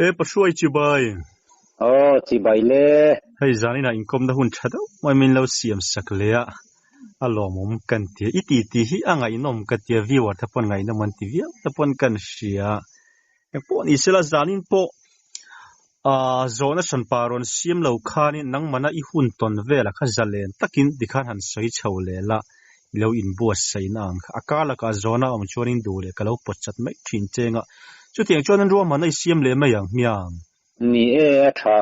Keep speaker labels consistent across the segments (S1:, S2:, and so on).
S1: E Pahruai chibai.
S2: Aw chibai le.
S1: Hei zaninah inkawmna hun tha deuh mai min lo siam sak leh a, a lawmawm kan ti a, i titi hi a ngaihnawm ka ti a, viewer te pawn ngaihnawm an ti viau te pawn kan hria. Engpawh ni sela zanin pawh ah zawhna hranpa rawn siam lo khanin nangmana i hun tawn velah kha zalen takin tikhan han sawi chho leh la, i lo inbuatsaihna ang kha. A kar lakah zawhna a awm chuanin duh leh ka lo pawt chat mai thin cheng a, chutiang chuan an ruahmanna i siam leh mai ang hmiang.
S2: Ni e, a tha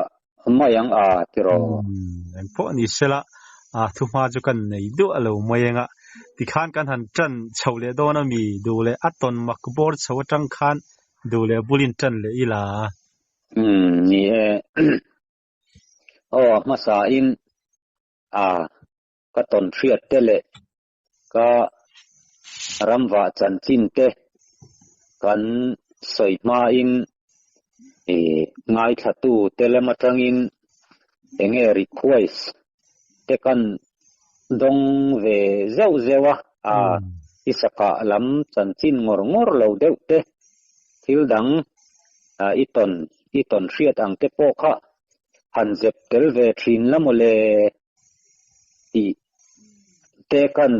S2: mai ang a tiraw?
S1: Umm, engpawh ni sela, a thuhma chu kan nei duah lo mai ang a, tikhan kan han tan chho leh dawn a mi, duh leh a tawn mak bawr chho atang khan duh leh bulin tan leh ila.
S2: Umm, ni e. Aw, a hmasa in a ka tawn hriat te leh ka ramvah chanchin te kan sawi hmain ih ngaithlatu te lam atangin enge request te kan dawng ve zeuh zeuh a, a i sakah lam chanchin ngawr ngawr lo deuh te thil dang i tawn i tawn hriat ang te pawh kha han zep tel ve thin la mawle tih te kan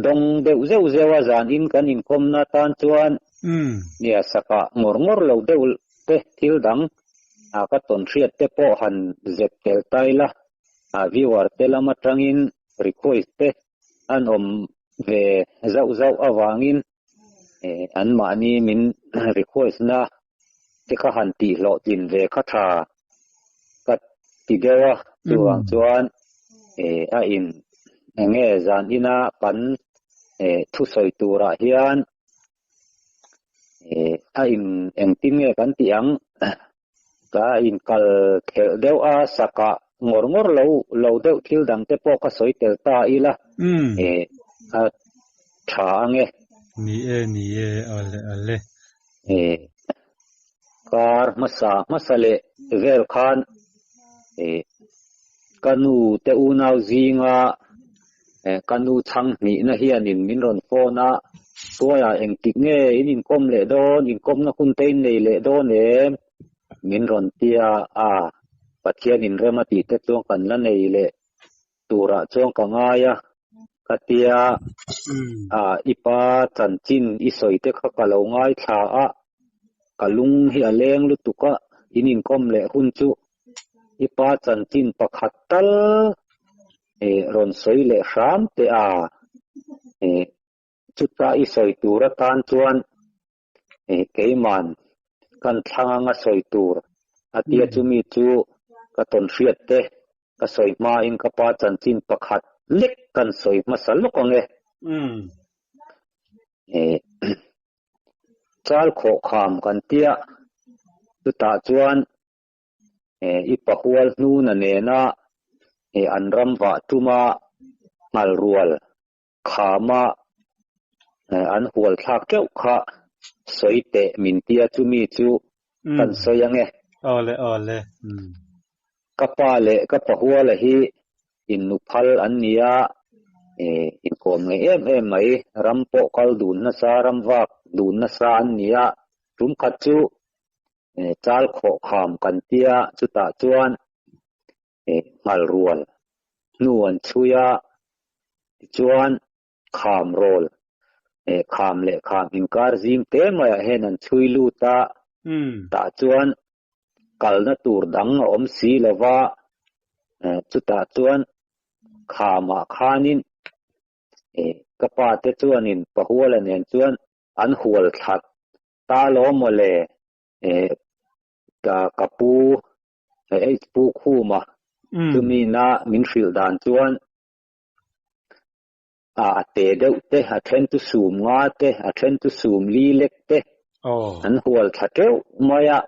S2: dawng deuh zeuh zeuh a, zan in kan inkawmna tan chuan nia sakah ngawr ngawr lo deuh te thil dang a ka tawn hriat te pawh han zep tel ta ila, a viewer te lam atangin request te an awm ve zauh zauh avangin anmahni min request na te kha han tih hlawhtlin ve kha tha ka ti deuh a, chuvang chuan a in enge zan ina kan thusawi turah hian a in engtin nge kan tih ang ka in kal khelh deuh a sakah ngawr ngawr lo lo deuh thil dang te pawh ka sawi tel ta ila a tha ange.
S1: Ni e ni e awle awle.
S2: Kar hmasa hmasa leh vel khan ka nu te unau zinga ka nu chhang hnihna hianin min rawn phone a, Tuaiah engtik nge in inkawm leh dawn, inkawmna hun te in nei leh dawn em? Min rawn ti a, a Pathian inrem a tih te chuan kan la nei leh turah chuan ka ngai a, ka tia a i pa chanchin i sawi te kha ka lo ngaithla a, ka lung hi a leng lutuk a, in inkawm leh hun chu i pa chanchin pakhat tal eh rawn sawi leh hram teh a, eh chuta i sawi tur atan chuan eh keiman kan thlang anga sawi tur a tia chumi chu ka tawn hriat te ka sawi hmain ka pa chanchin pakhat lek kan sawi hmasa lawk ang e. Eh chal khawh kham kan tia chutah chuan eh i pahual hnuna nena eh an ram vah tuma nghal rual khama an hual thlak teuh kha sawi teh min tia chumi chu kan sawi ange.
S1: Awle awle.
S2: Ka pa leh ka pahuala hi innuphal an nia inkawm ngei em em mai ram pawh kal dun nasa ram vak dun nasa an nia tum khat chu chal khawh kham kan tia chutah chuan nghal rual hnu an chhui a, tichuan kham rawl kham leh kham inkar zim te maiah hian an chhui lut a, tah chuan kalna tur dang a awm si lo va, chutah chuan khamah khanin ka pa te chuanin Pahuala nen chuan an hual thlat ta lo mawle ka pu H pu Khuma chumi na min hrilh dan chuan a te deuh te a then chu sum nga te a then chu sum li lek te an hual thla teuh mai a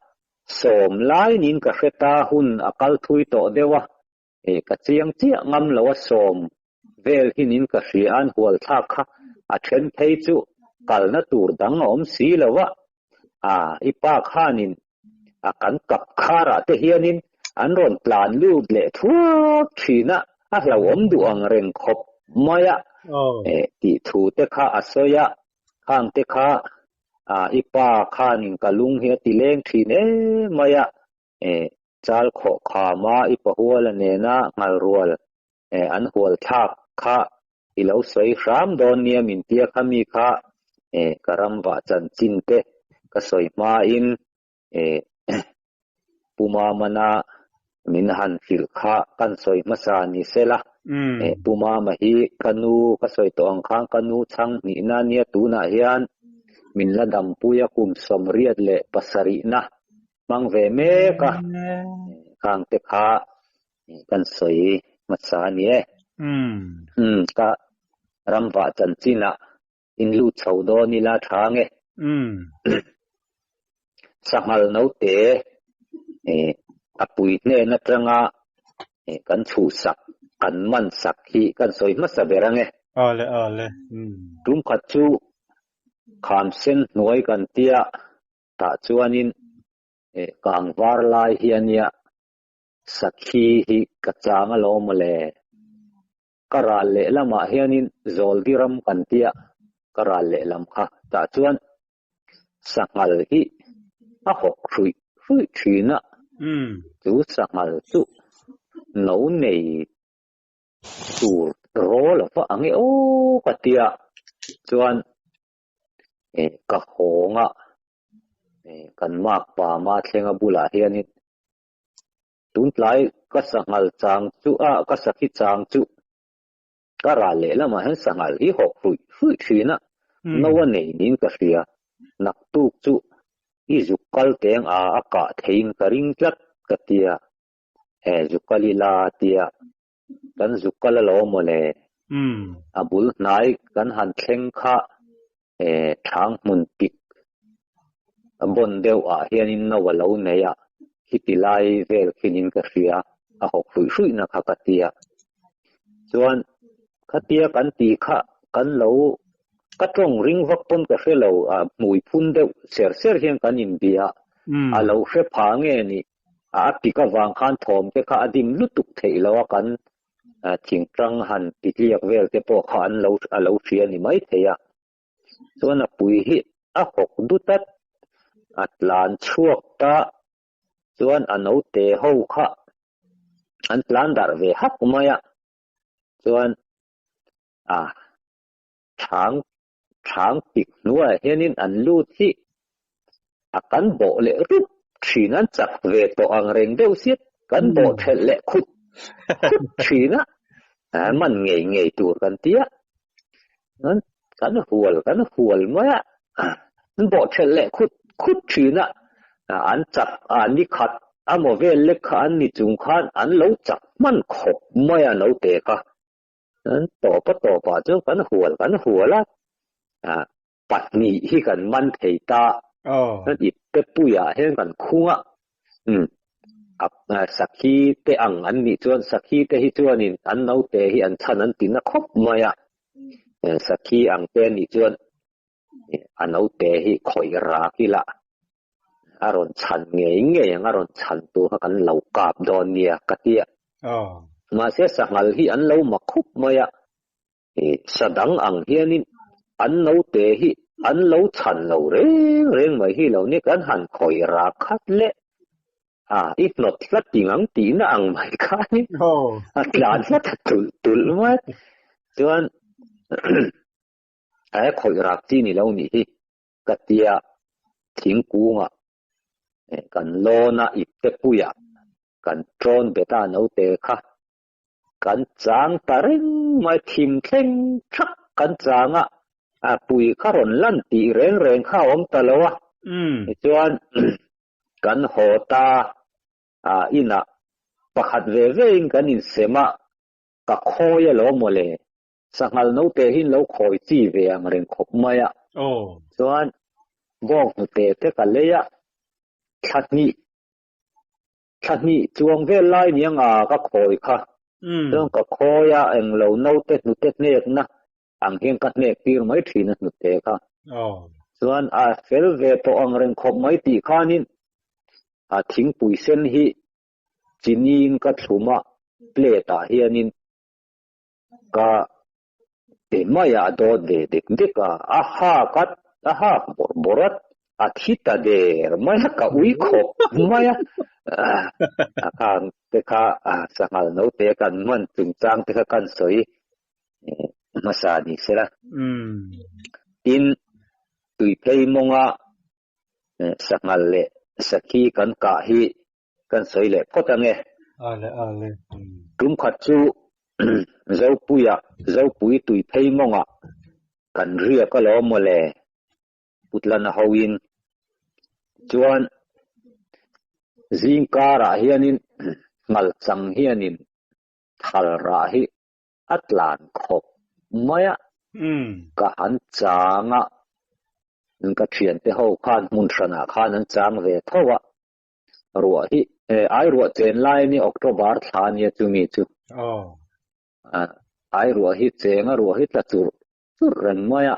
S2: sawm lai niin ka hre ta hun a kal thui tawh deuh a ka chiang chiah ngam lo a sawm vel hi niin ka hria an hual thlak kha a then phei chu kalna tur dang a awm si lo a a i pa khanin a kan kap kharah te hianin an rawn tlan lut leh thuak thin a, a hlauhawm duh ang reng khawp mai a, tih thu te kha a sawi a, khang te kha I pa khanin ka lung hi a ti leng thin em mai a, chal khawh khama i pahuala nena nghal rual an hual thlak kha i lo sawi hram dawn nia min tia kha mi kha ka ram vah chanchin te ka sawi hmain Pu Mamana min han hrilh kha kan sawi hmasa ni sela. Pu Mama hi ka nu ka sawi tawh ang khan ka nu chhang hnihna nia tunah hian min la dampui a kum 87na hmang ve mek a. Khang te kha kan sawi hmasa a ni e. Ka ramvah chanchinah In lut chho dawn ila tha nge. Sanghal naute a pui hnen atanga kan chhuhsak, kan man sak hi kan sawi hmasa ber ange.
S1: Awle awle.
S2: Tum khat chu kham sen hnuai kan tia tah chuanin kang var lai hi ania sakhi hi ka chang alawm mawle. Ka ral lehlamah hianin Zawldi ram kan tia ka ral lehlam kha tah chuan sanghal hi a hawk hruih hruih thin a, chu sanghal chu no nei tur rawl a va ang e aw ka tia chuan ka hawng a, kan makpa Mathlenga bulah hianin Tuntlai ka sanghal chang chu a ka sakhi chang chu ka ral lehlamah hian sanghal hi hawk hruih hruih thin a, no a nei niin ka hria. Naktuk chu i zuk kal teng a a kah theiin ka ring tlat ka tia, he zuk kal ila tia kan zuk kal alawm mawle. A bul hnai kan han thleng kha thang hmun pik a bawn deuh ah hianin no a lo nei a, khiti lai vel khinin ka hria, a hawk hruih hruih na kha ka tia. Chuan khatia kan tih kha kan lo ka tawng ring vak pawn ka hre lo, a hmui phun deuh ser ser hian kan inbia a, a lo hre pha nge ni, a pik avang khan thawm te kha a dim lutuk theih lo a kan thingtang han titliak vel te pawh kha an lo a lo hria ni mai thei a. Chuan a pui hi a hawk dut a, a tlan chhuak ta chuan a naute ho kha an tlan darh ve hak mai a. Chuan a thang thang pik hnuaiah hianin an lut hi a kan bawh leh rup thin an chak ve tawh ang reng deuh siat kan bawh thelh leh khut khut thin a, man ngei ngei tur kan ti a, kan hual kan hual mai a, an bawh thelh leh khut khut thin a, an chak a ni khat a maw vel lek kha an ni chung khan an lo chak hman khawp mai a naute kha. An tawp a tawpah chuan kan hual kan hual a, pahnih hi kan man thei ta. Kan ipte puiah hian kan khung a, umm sakhi te ang an nih chuan sakhi te hi chuanin an naute hi an chhan an ti na khawp mai a, sakhi ang te nih chuan a naute hi khawih rak ila a rawn chhan ngei ngei ang a rawn chhan tur kha kan lo kap dawn nia ka ti a. Mahse sanghal hi an lo mak khup mai a, sa dang ang hianin an naute hi an lo chhan lo reng reng mai hi lo ni kan han khawih rak khat leh a i hnawt hla ting ang tihna ang mai khanin a tlan hla ta tulh tulh mai chuan he khawih rak chi ni lo nih hi ka tia thingkungah kan lawn a ipte puiah kan ṭawn bet a naute kha kan chang ta reng mai thim thleng thak kan chang a a pui kha rawn lan tih reng reng kha a awm ta lo a tichuan kan haw ta a inah pakhat ve ve in kan insem a ka khawi alawm mawle Sanghal naute hi lo khawi chi ve ang reng khawp mai a. Chuan bawng hnute te ka lei a, thla hnih thla hnih chuang vel lai ni anga ka khawi kha. Chuan ka khawi a englo naute hnute hnekna ang hian ka hnek tir mai thin a hnute kha. Chuan a fel ve tawh ang reng khawp mai tih khanin a thingpui sen hi chiniin ka thlum a plate ah hianin Ka pe mai a, a dawt ve dek dek a, a ha ka a hak bawrh bawrh a, a thi ta der mai a, ka ui khawp mai a. A khang te kha sanghal naute kan man chungchang te kha kan sawi hmasa ni sela. Tin, tuiphei mawnga sanghal leh sakhi kan kah hi kan sawi leh phawt ange.
S1: Ale ale.
S2: Tum khat chu Zopuia Zopui tuiphei mawngah kan riak alawm mawle Putlana hoin chuan zing karah hianin ngalchang hianin thal rah hi a tlan khawp mai a, ka han chang a, ka thiante ho khan hmun hranah khan an chang ve tho a, ruah hi ai ruah chen lai a ni October thla a nia chumi chu ai ruah hi cheng a ruah hi tla churh churh reng mai a,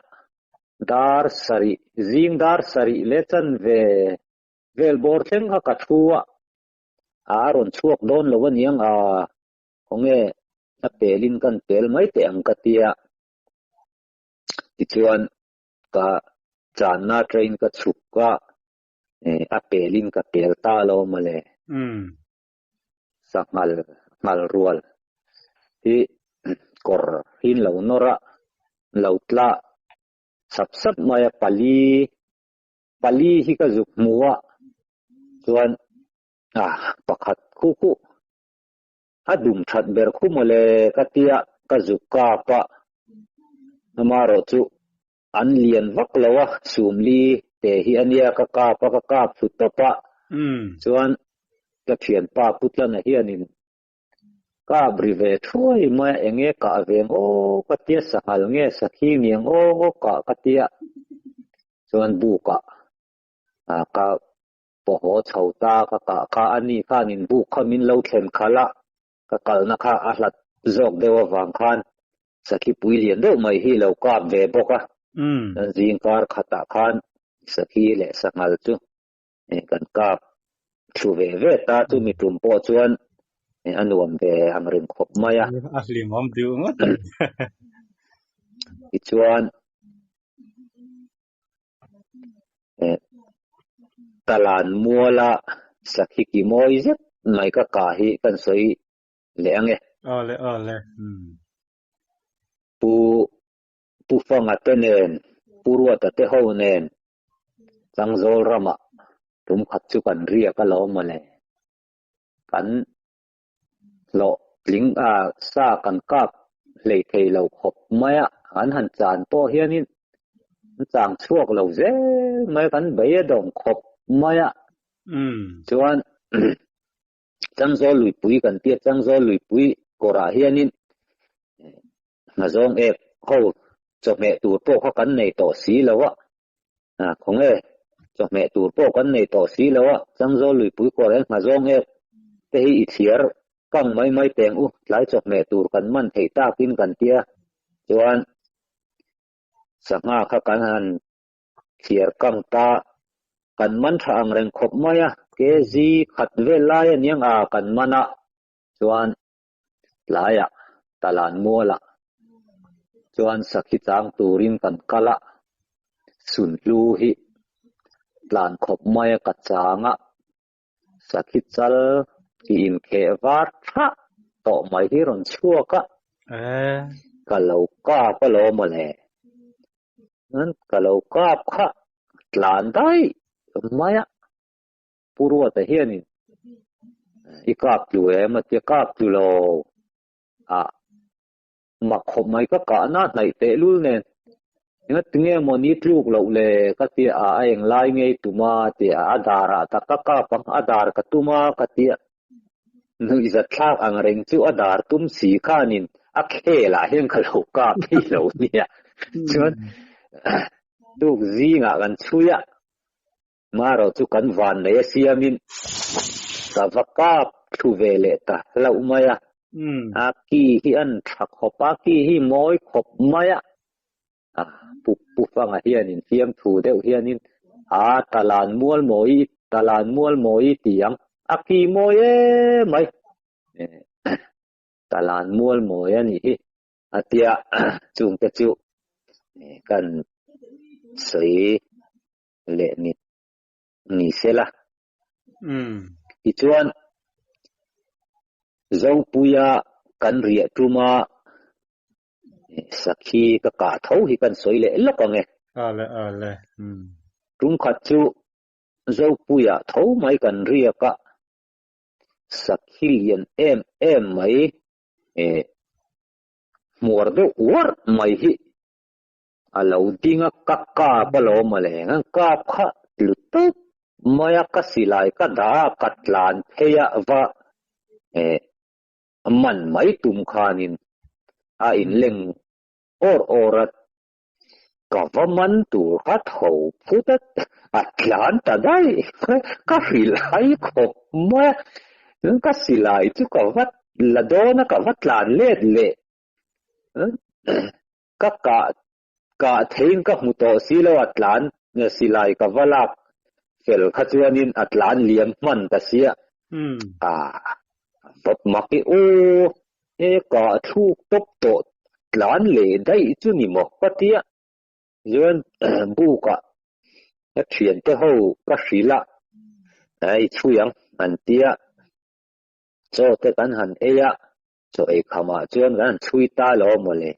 S2: dar sarih zing dar sarih leh chanve vel bawr thleng kha ka thu a, a rawn chhuak dawn lo aniang a. Khawnge a pelin kan pel mai teh ang ka tia. Tichuan ka channa train ka chhuk a, a pelin ka pel ta lo mawle. Sanghal nghal rual hi kawr hi an lo nawr a, lo tla sap sap mai a, pali pali hi ka zuk hmu a, chuan pakhat khu khu A dum that ber khu mawle ka tia ka zuk kap a, amaherawh chu an lian vak lo a, sumli te hi a nia ka kap a, ka kap thlu tawp a, chuan ka thianpa Putlana hianin kap ri ve thuai mai a, enge kah ve ang aw ka tia, sanghal nge sakhi niang aw kah ka tia, chuan bukah ka Pawh haw chho ta ka kah kha a ni khan in buk kha min lo thlen khalh a, ka kalna kha a hlat zawk deuh avang khan sakhi pui lian deuh mai hi lo kap ve bawk a. Kan zing kar khatah khan sakhi leh sanghal chu kan kap thlu ve ve ta, chumi tum pawh chuan a nuam ve ang reng khawp mai a.
S1: A hlimawm deuh ngawt a.
S2: Tichuan Talan muala sakhi ki mawi zet mai ka kah hi kan sawi leh ang e.
S1: Awle awle.
S2: Pu Pu Fanga te nen, Pu Ruata te ho nen Changzawl ramah tum khat chu kan riak alawm mawle. Kan hlawh tling a sa kan kap hlei thei lo khawp mai a, an han chan pawh hianin an chang chhuak lo zel mai a, kan bei a dawng khawp mai a. Chuan Changzawl luipui kan tia Changzawl luipui kawrah hianin Nghazawng ek ho chawhmeh tur pawh kha kan nei tawh si lo a, khawnge chawhmeh tur pawh kan nei tawh si lo a, Changzawl luipui kawr hian nghazawng ek te hi i thliar kang mai mai teng u, tlai chawhmeh tur kan man theih takin kan tia chuan sangha kha kan han thliar kang ta, kan man tha ang reng khawp mai a, kg khat vel lai aniang a kan man a chuan Tlaiah Talan mualah chuan sakhi chang turin kan kal a, Sunhlu hi tlan khawp mai a ka chang a, sakhi chal ki inkheh var thah tawh mai hi rawn chhuak a, ka lo kap alawm mawle, ka lo kap kha tlan daih mai a. Pu Ruata hianin i kap tlu em a tia kap tlu lo a mak khawp mai ka kahna hnaih teh lul nen enga tinge maw ni tluk loh le ka tia a a eng lai ngei tum a tia a darah tak ka kap ang a dar ka tum a ka tia nuihzat thlak ang reng chu a dar tum si khanin a khelah hian ka lo kap thei lo nia chuan tuk zingah kan chhui a. Marawh chu kan van nei a siamin ka va kap thlu ve leh ta hlauh mai a. A ki hi an tha khawp a, ki hi mawi khawp mai a. A pu pu fanga hianin fiamthu deuh hianin a talan mual mawi talan mual mawi ti ang a ki mawi em mai. Talan mual mawi a nih hi a tia chungte chu kan. sawi leh ni ni sela. Tichuan, Zopuia kan riah tuma sakhi ka kah tho hi kan sawi leh lawk ang e.
S1: Ale ale.
S2: Tum khat chu Zopuia tho mai kan riak a, sakhi lian em em mai hmuar deuh uarh mai hi a lo ding a, ka kap alawm a leng a, kap kha tlu tawp mai a, ka silai ka dah a, ka tlan phei a va man mai tum khanin a inleng awr awr a, ka va man tur kha tho phut a, a tlan ta daih, ka hrilh hai khawp mai a, ka silai chu ka va la dawn a, ka va tlan let leh. Ka kah kah theiin ka hmu tawh si lo a tlan silai ka va lak fel kha chuanin a tlan liam hman ta sia. Ah vawp mak i aw he kah thluk tawp tawh tlan leh daih chu ni maw ka tia. Chuan bukah ka thiante ho ka hrilh a, i chhui ang an tia. Chaw te kan han ei a. Chaw ei khamah chuan kan han chhui ta lo mawle.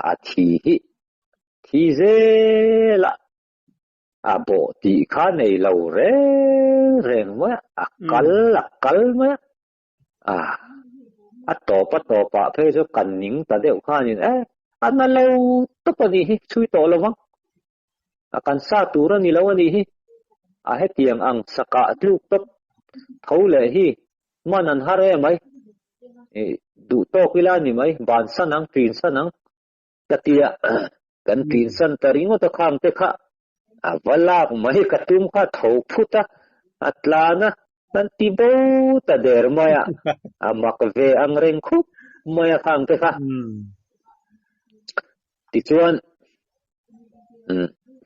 S2: A thi hi thi zel a, a bawh tih kha nei lo reng reng mai a, a kal a kal mai a. A a tawp a tawpah phei chu kan ning ta deuh khanin e a na lo tawp a nih hi chhui tawh lo vang. A kan sa tur a ni lo a nih hi. A hetiang ang sakah tluk tawp tho leh hi hman an har em mai. Duh tawk ila a ni mai, ban san ang, ṭin san ang ka ti a. Kan ṭin san ta ringawt a khang te kha a va lak mai ka tum kha tho phut a, a tlan a, kan ti bo ta der mai a. A mak ve ang reng khup mai a khang te kha. Tichuan,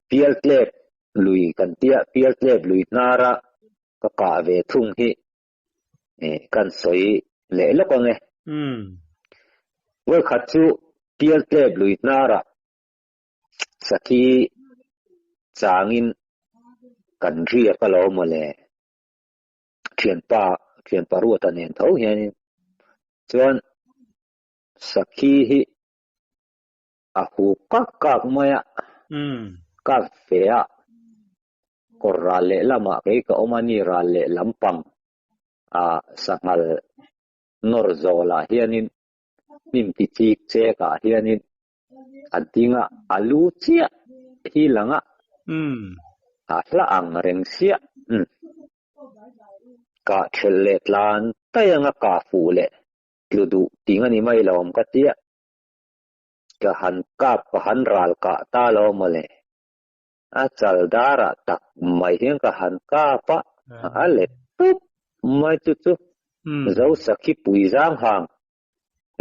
S2: Pialtlep lui kan tia, Pialtlep lui hnara ka kah ve thung hi kan sawi leh lawk ang e. Vawikhat chu Pialtlep lui hnara sakhi changin kan riak alawm mawle. Thianpa, thianpa Ruata nen tho hianin chuan sakhi hi a hu kak kak mai a, kak fe a, kawr ral leh lamah kei ka awm a ni ral leh lampang a sanghal nawr zawlah hianin hnim ti chik chek ah hianin a ding a, a lu chiah hi lang a, a hla ang reng siah. Kah thelh leh tlan tai anga kah fuh leh tlu duh ting a ni mai lo awm ka tia. Ka han kap ka han ral kah ta lo mawle. A chal darah tak mai hian ka han kap a, a let tup mai chu chu Zo sakhi pui zang hang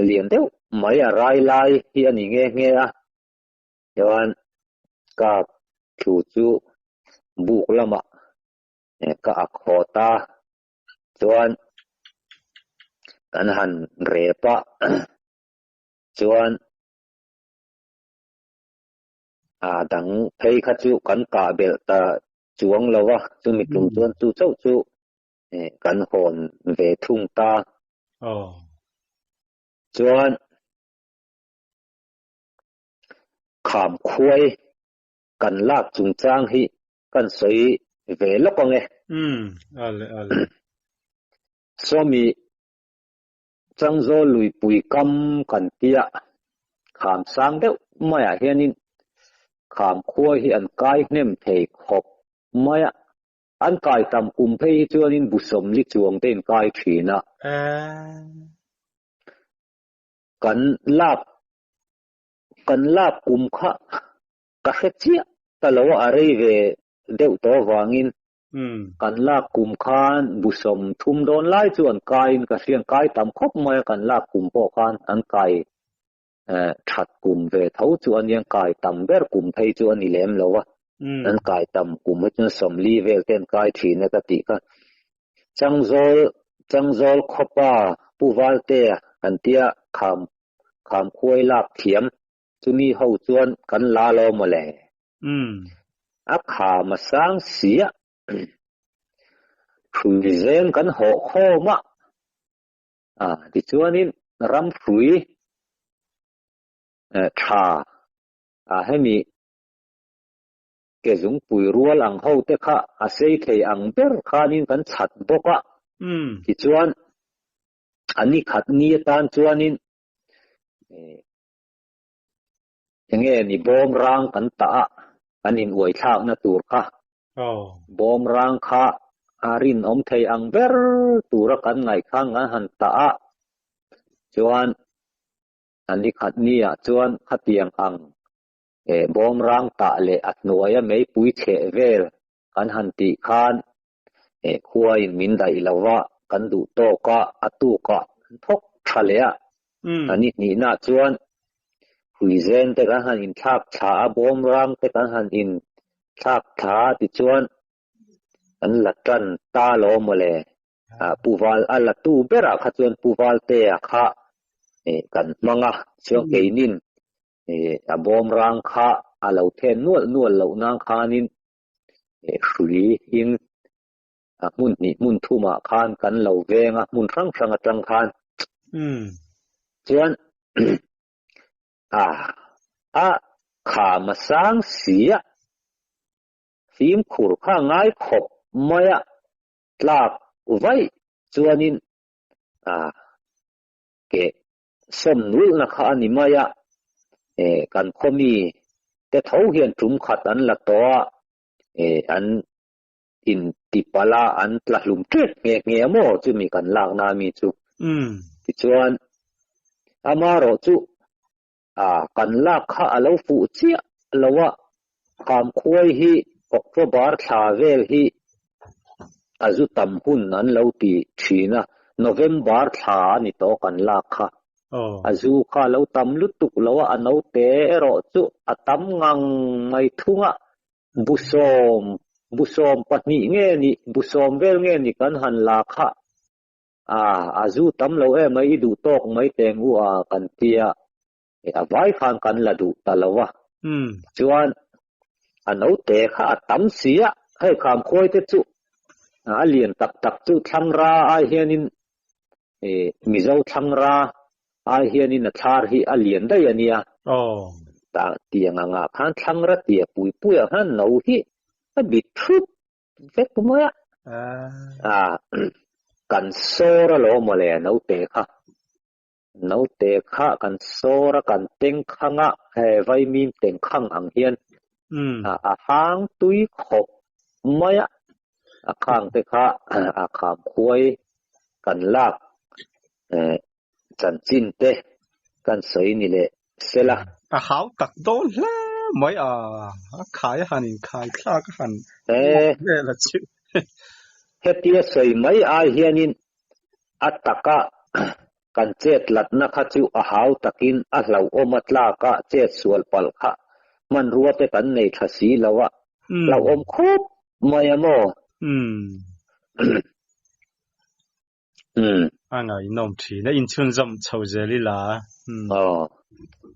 S2: lian deuh mai a rai lai hi a ni nghe nghe a. Chuan kap thu chu buk lamah ka ak haw ta. Chuan kan han rep a. Chuan a dang phei kha chu kan kah belh ta chuang lo a, chumi tum chuan chu chauh chu kan hawn ve thung ta. Chuan kham khuai kan lak chungchang hi kan sawi ve lawk ang e. Sawmi Changzawl luipui kam kan tia kham sang deuh maiah hianin kham khua hi an kai hnem thei khawp mai a, an kai tam kum phei hi chuanin busawmli chuang te in kai thin a. Kan lak kan lak kum kha ka hre chiah ta lo a, a rei ve deuh tawh avangin Kan lak kum khan busawm thum dawn lai chu an kaiin ka hria, an kai tam khawp mai a, kan lak kum pawh khan an kai that kum ve tho chu a nia, an kai tam ber kum phei chu a ni lem lo a, an kai tam kum hi chuan sawmli vel te an kai thin e ka tih kha. Changzawl, Changzawl khawpa Pu Valtea kan tia kham, kham khuai lak thiam chumi ho chuan kan la lo mawle. A kham a sang si a, hrui zeng kan hawh khawm a, tichuanin ram hrui tha hemi ke zungpui rual ang ho te kha a sei thei ang ber khanin kan chhat bawk a, tichuan a ni khat ni atan chuanin enge ni bawm rang kan tah a, kan in uai thlakna tur kha bawm rang kha a rinawm thei ang ber tura kan ngaih khan kan han tah a, chuan a ni khat ni ah chuan khatiang ang bawm rang tah leh a hnuaia meipui chheh vel kan han tih khan khuain min daih lo va, kan duh tawk a, a tukah an thawk tha leh a. A ni hnihnaah chuan huizen te kan han inthlak thla a, bawm rang te kan han inthlak thla a, tichuan an la tan ta lo mawle. Pu Val, a la tu berah kha chuan Pu Valtea kha kan hmang a, chuan keinin a bawm rang kha a lo then nual nual loh nan khanin hrui in hmun hnih hmun thumah khan kan lo veng a, hmun hrang hrang atang khan. Chuan a kham a sang si a, fimkhur kha ngai khawp mai a, tlak vaih chuanin ke sawm nulhna kha a ni mai a, kan khawmi te tho hian tum khat an la tawh a, an intipalh a, an tla hlum ṭep nghe nghe a maw chumi kan lakna ami chu. Tichuan, amaherawh chu kan lak kha a lo fuh chiah lo a, Khamkhuai hi October thla vel hi a zu tam hun an lo ti thin a, November thla a ni tawh kan lak kha. A zu kha a lo tam lutuk lo a, a naute erawh chu a tam ngang mai thung a, busawm, busawm pahnih nge ni, busawm vel nge ni kan han la kha. A zu tam lo em mai, i duh tawk mai teng u a kan tia. A vai khan kan la duh ta lo a. Chuan a naute kha a tam si a, hei kham khuai te chu a lian tak tak chu thlangra ai hianin Mizo thlangra ai hianin a thlar hi a lian daih a nia. Ta tiang angah khan thlangra tia pui puiah khan no hi a bit thup vek mai a. Kan sawr alawm mawle a naute kha. Naute kha kan sawr a, kan teng khang a, he vaimim teng khang ang hian a hang tui khawp mai a, a khang te kha a kham khuai kan lak chanchin te kan sawi ni leh sela.
S1: A hau tak dawn hle mai a, a khai a han inkhai thlak a han vel a chu.
S2: Hetia sawi mai ai hianin A taka kan chet latna kha chu a hau takin a hlauhawm a tlak a, chet sual palh kha hmanrua te kan nei tha si lo a, hlauhawm khawp mai a maw?
S1: A ngaihnawm thin a, inchhunzawm chho zel ila.
S2: Aw,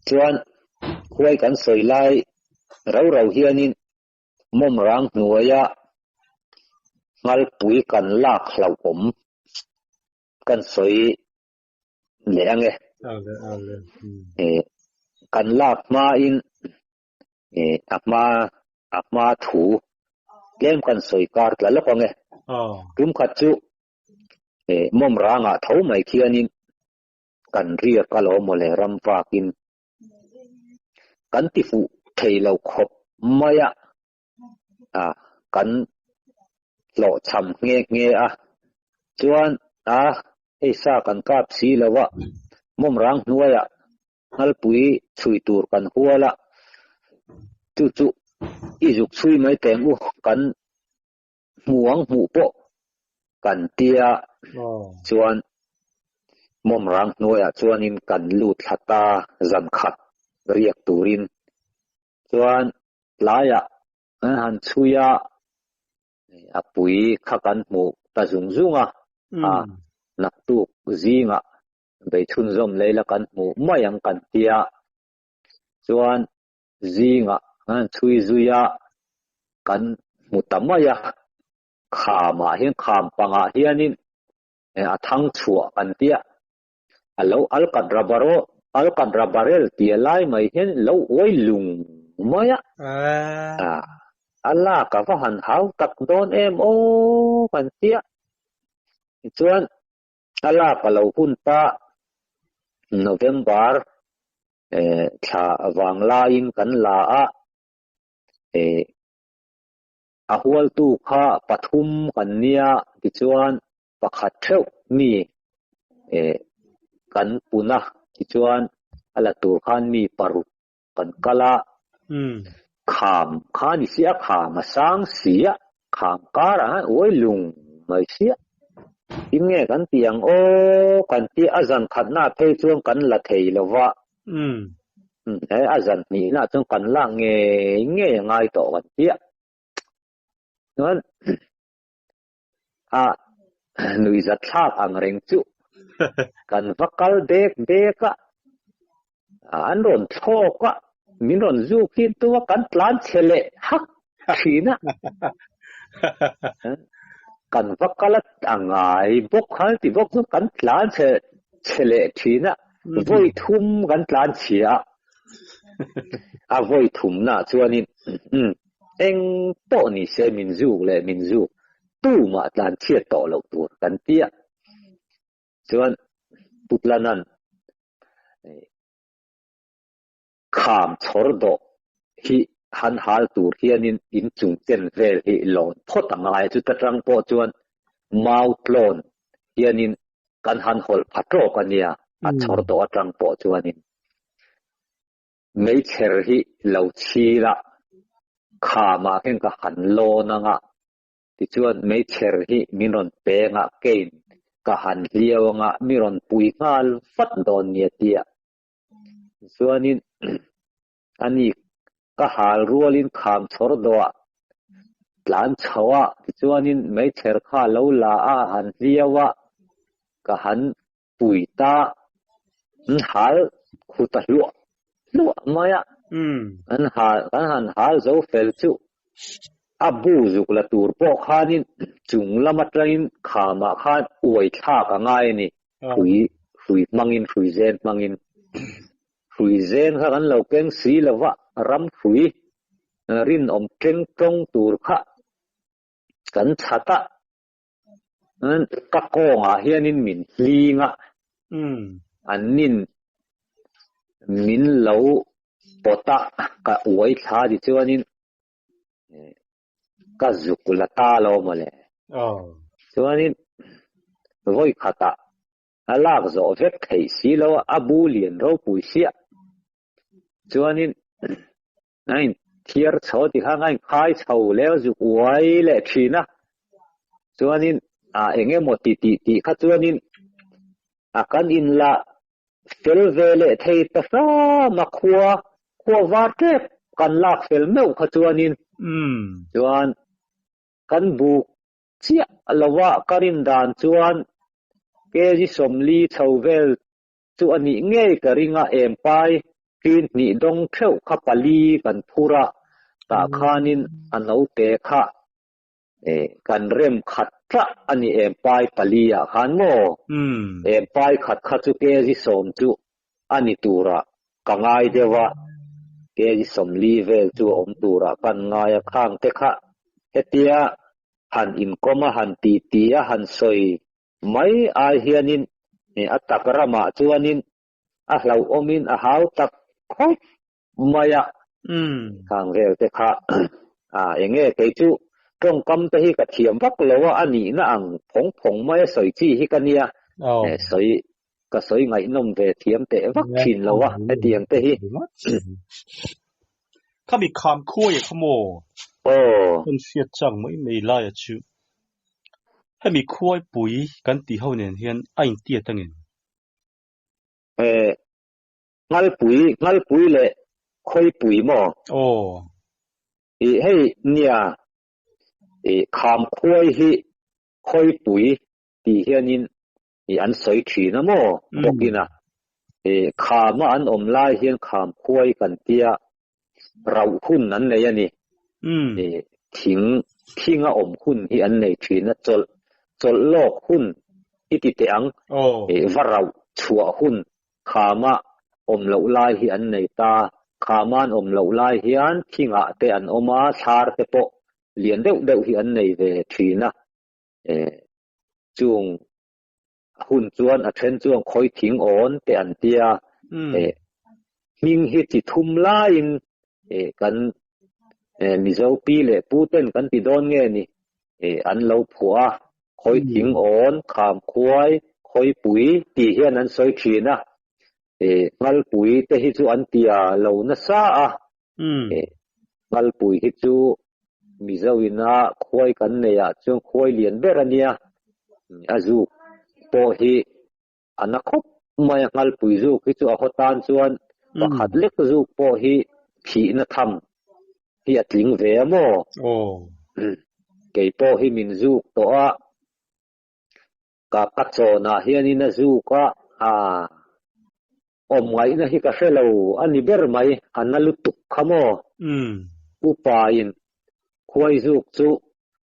S2: chuan khuai kan sawi lai rau rau hianin Mawm rang hnuaia nghalpui kan lak hlauhawm kan sawi leh ang e. Kan lak hmain a hma a hma thu tlem kan sawi kar tla lawk ang e. Tum khat chu mawm rangah tho mai khianin kan riak alawm mawle ram vakin Kan ti fuh thei lo khawp mai a, a kan hlawhchham nghe nghe a. Chuan a hei sa kan kap si lo a, mawm rang hnuaiah nghalpui chhui tur kan hual a, chu chu i zuk chhui mai teng u kan hmu ang hmuh pawh kan tia chuan mawm rang hnuaiah chuanin kan lut thla ta zan khat riak turin chuan tlaiah an han chhui a, a pui kha kan hmuh ta zung zung a, a naktuk zingah beichhunzawm leila kan hmuh mai ang kan tia chuan zingah. Kan chhui zui a, kan hmu ta mai a. Khamah hian kham pangah hianin a thang chhuah kan tia. A lo alkat rabaro alkat rabarel tia lai mai hian lo uai lung mai a. A lak a va han hau tak dawn em aw kan tia. Tichuan a lak a lo hun ta November thla vang laiin kan la a. A hualtu kha pathum kan nia tichuan pakhat theuh mi kan pun a, tichuan a la tur khan mi paruk kan kal a, kham kha ni sia, kham a sang si a, kham karah khan uai lung mai sia, tin nge kan tih ang aw kan tih a zan khatna phei chuan kan la thei lo va, he a zan hnihna chuan kan lak ngei ngei a ngai tawh kan tia, chuan a nuihzat thlak ang reng chu kan va kal bek bek a, an rawn thlawk a, min rawn zuk hin tum a kan tlan chhe leh hak thin a, kan va kal a ngai bawk khan ti bawk chu kan tlan chhe chhe leh thin a, vawi thum kan tlan chhia a, a vawi thumna chuanin Eng pawh ni se min zuk leh min zuk tumah tlan chhiat tawh loh tur kan ti a. Chuan Putlanan kham chhawr dawh hi han hal tur hianin in chung chen vel hi lawn phawt a ngai a, chuta tang pawh chuan mau tlawn hianin kan han hawlh pha tawk a nia, a chhawr dawh atang pawh chuanin. Meichher hi lo chhil a, khamah khin ka han lawn ang a, tichuan meichher hi min rawn peng a, kein ka han hliau ang a, mi rawn pui nghal vat dawn nia tia. Chuanin ani ka hal rualin kham chhawr dawh tlan chho a, tichuanin meichher kha lo la a, han hliau a, ka han pui ta an hal khu ta hluah hluah mai a, an hal kan han hal zo fel chu a bu zuk la tur pawh khanin chung lam atangin khamah khan uai thlak a ngai a ni, hrui hrui hmangin hrui zen hmangin hrui zen kha kan lo keng si lova ram hrui rinawm teng tawng tur kha kan chhat a. Ka kawngah hianin min hling a, an nin min lo pawt a, ka uai thla tichuanin ka zuk la ta lo mawle. Chuanin vawi khatah a lak zawh vek theih si lo a, a bu lian ropui siah. Chuanin A in thiar chho ti khan a in khai chho leh a zuk uai leh thin a, chuanin ah eng emaw ti tih tih kha chuanin a kan in la fel ve leh thei ta hram a khua khua var tep kan lak fel meuh kha chuanin chuan kan buk chiah lova ka rin dan chuan kg sawmli chho vel Chu a nih ngei ka ring a, empai ṭin hnih dawng theuh kha pali kan phur a, tah khanin a naute kha kan rem khat tlah a ni empai pali ah khan maw? Empai khat kha chu kg sawm chu a ni turah ka ngai deuh a, kg sawmli vel chu a awm turah kan ngai a, khang te kha hetia han inkawm a, han titi a, han sawi Mai ai hianin a tak ramah chuanin a hlauhawmin a hau tak khawp mai a. Khang vel te kha a eng nge kei chu tawngkam te hi ka thiam vak lo a, a nihna ang phawng phawng mai a sawi chi hi ka nia. Sawi ka sawi ngaihnawm ve thiam teh vak thin lo a hetiang te hi.
S1: Khami kham khuai a kha maw?
S2: Aw.
S1: Kan hriat chang mai mai laia chu. Hemi khuaipui kan tih ho nen hian a intiat a ngem?
S2: Eh, Nghalpui, Nghalpui leh Khawipui maw?
S1: Aw.
S2: Ih hei nia, ih kham khuai hi Khawipui tih hianin ih an sawi thin a maw bawkin a. Ih khama an awm lai hian kham khuai kan tia. Rauh hun an nei a ni. Thing thinga awm hun hi an nei thin a, chawlh chawlh lawk hun i ti teh ang. Va rauh chhuah hun khama awm loh lai hi an nei ta. Khama an awm loh lai hian thingah te an awm a, thlar te pawh lian deuh deuh hi an nei ve thin a. Chung hun chuan a then chuan khawi thing awn te an tia eh hming hi chi thum laiin eh kan eh Mizo pi leh pu ten kan ti dawn nge ni eh an lo phuah a khawi thing awn kham khuai khawi pui tih hian an sawi thin a eh ngalpui te hi chu an tia lo nasa a eh ngalpui hi chu Mizo ina khuai kan nei ah chuan khuai lian ber a nia a zuk pawh hi a na khawp mai a ngalpui zuk hi chu a haw tan chuan pakhat lek zuk pawh hi thihna tham hi a tling ve a maw kei pawh hi min zuk tawh a Ka ka chawnah hianin a zuk a, aa awm ngaihna hi ka hre lo a ni ber mai, a na lutuk kha maw? Upain khuai zuk chu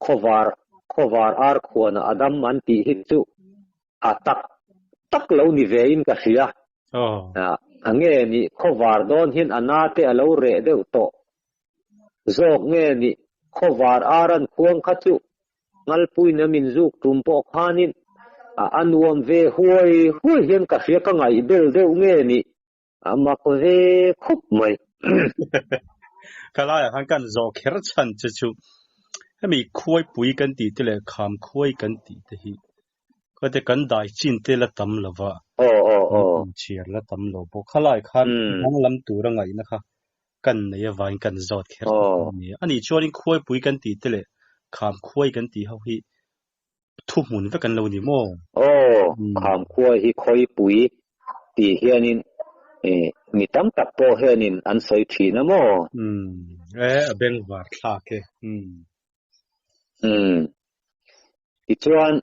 S2: khawvar khawvar ar khuanah a dam an tih hi chu a tak tak lo ni vein ka hria. A nge nih khawvar dawn hian a na te a lo reh deuh tawh zawk nge nih khawvar ar an khuang kha chu Ngalpuiin a min zuk tum pawh khanin a nuam ve huai huai hian ka hria ka ngaih bel deuh nge nih a mak ve khawp mai.
S1: Ka laiah khan kan zawh kher chhan che chu hemi khuaipui kan tih te leh kham khuai kan tih te hi khaw te kan dai chin te la tam lo va, chhiar la tam lo bawk. Khalai khan danglam tura ngaihna kha kan nei avangin kan zawt kher ta a ni. A nih chuanin khuaipui kan tih te leh kham khuai kan tih ho hi thuhmun vek an lo ni maw?
S2: Aw, kham khuai hi khawipui tih hianin mi tam tak pawh hianin an sawi thin a maw?
S1: E, a bengvar thlak e.
S2: Umm. Tichuan,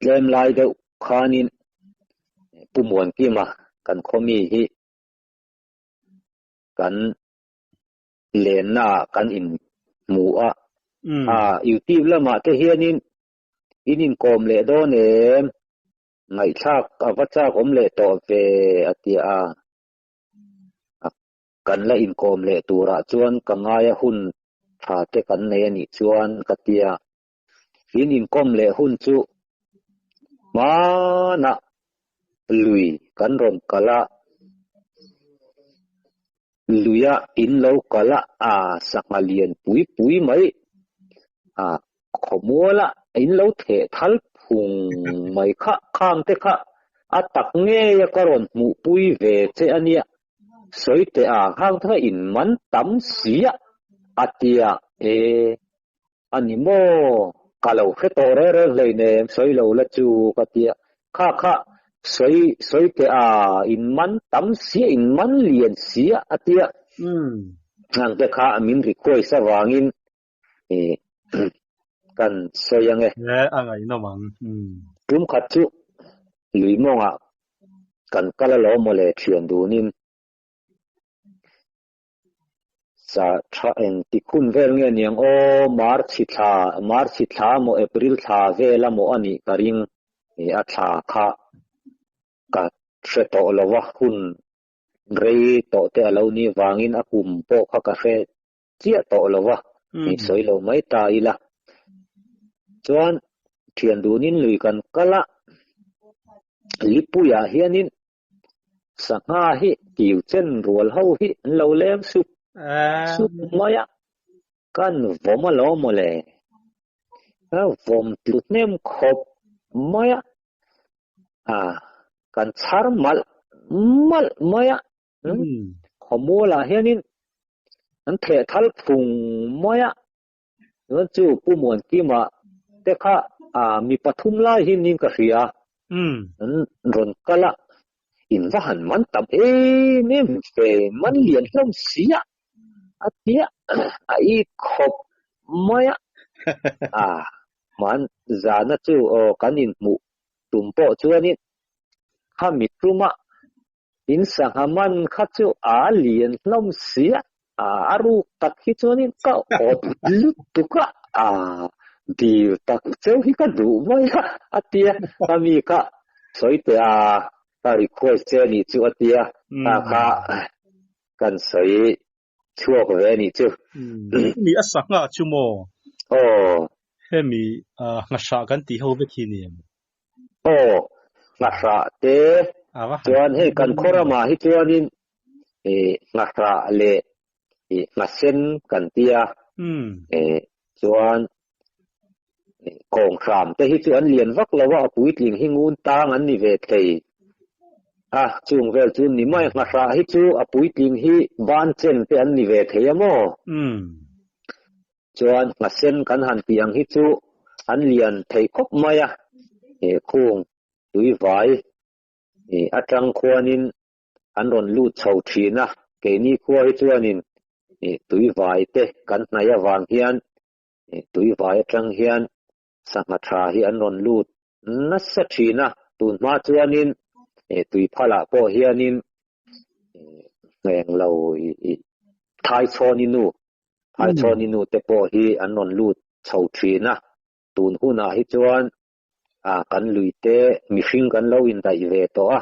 S2: tlem lai deuh khanin Pu Muankima kan khawmi hi kan lenna ah kan inhmu a, a YouTube lamah te hianin in inkawm leh dawn em? Ngaihthlak a va chak awm leh tawh ve a ti a. Kan la inkawm leh turah chuan ka ngaia hun tha te kan nei a nih chuan ka tia. In inkawm leh hun chu hmanah lui kan rawn kal a, luia in lo kal a, a sangha lian pui pui mai a khawmuala in lo theh thal phung mai kha khang te kha a tak ngei a ka rawn hmuhpui ve che a nia. Sawi teh a, khang te kha in man tam si a, a tia e. A ni maw? Ka lo hre tawh reng reng hleinem, sawi lo la chu ka ti a. Kha kha, sawi sawi teh a, in man tam sia, in man lian sia a ti a. Hang te kha min request avangin kan sawi ang e.
S1: E, a ngaihnawm ang.
S2: Tum khat chu lui mawngah kan kal alawm mawle thian dunin. Sa tha eng ti khun vel nge niang aw March thla March thla maw April thla vel a maw a nih ka ring e a thla kha ka hre tawh lo a hun rei tawh te a lo nih vangin a kum pawh kha ka hre chiah tawh lo a ni sawi lo mai ta ila chuan thian dunin lui kan kal a lipuiah hianin Sangha hi kiu chen rual ho hi an lo leng sup sup mai a, kan vawm alawm mawle. Ka vawm tlu hnem khawp mai a, a kan chhar malh malh mai a, khawmualah hianin an theh thal phung mai a, chuan chu Pu Muankima te kha mi pathum lai hi niin ka hria an rawn kal a, in va han man tam em em ve, man lian hlawm si a, a tia a it khawp mai a, a man zana chu aw kan inhmuh tum pawh chuanin khami ṭuma. In sangha man kha chu a lian hlawm sia, a ruk tak hi chuanin ka awt lutuk a, a dil tak cheu hi ka duh mai a, a tia. Ka mi kha sawi teh a, ka request che anih chu a tia, kha kha kan sawi chhuak ve anih chu.
S1: Hemi a sangha chu maw?
S2: Aw.
S1: Hemi nghahrah kan tih ho vek hi ni em?
S2: Aw, nghahrah te chuan hei kan khaw ramah hi chuanin nghahrah leh nghasen kan tia chuan kawnghram te hi chu an lian vak lo a, a puitling hi ngun tang an ni ve thei a, chung vel chu ni mai. Nghahrah hi chu a puitling hi ban chen te an ni ve thei a maw? Chuan nghasen kan han tih ang hi chu an lian thei khawp mai a, he khung tuivai atang khuanin an rawn lut chho thin a, keini khua hi chuanin tuivai te kan hnaih avang hian tuivai atang hian sangha tha hi an rawn lut nasa thin a, tun hma chuanin tuiphalah pawh hianin englo thaichhawni nu Thaichhawni nu te pawh hi an rawn lut chho thin a, tun hunah hi chuan kan lui te mihring kan lo indaih ve tawh a,